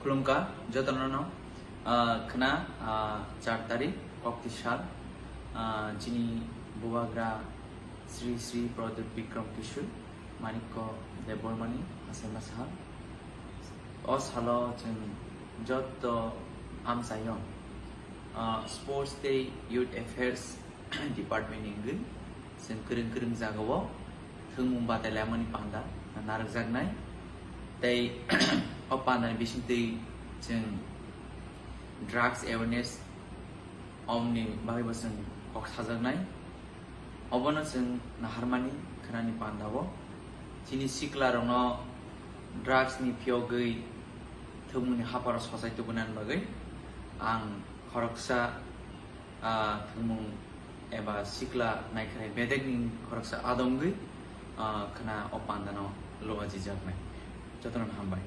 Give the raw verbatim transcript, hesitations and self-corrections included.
Khulumkha jotono no, ah, khna, ah, char tarik, kokti sal, ah, chini bubagra Sri Sri Pradyot Bikram Kishore Manikya Debbarmani hasaima sal. O salo chwng joto amchaio, ah, Sports tei Youth Affairs Department ni wngwi chwng kwrwng kwrwng jagao thwngmung batai laimani panda narwkjaknai. Tei o pandani bisingtwi chwng drugs awareness omni bagwibo chwng kok sajaknai. Obono chwng naharmani khwnani pandao chini siklarokno drugs ni phiyogwi thwngmungni hapharo sochai tubunani bagwi ang khoroksa, ah, thwngmung eba sikla naikharai bedekni khoroksa adongwi, ah, khna o pandano luajijaknai. Jotono hambai.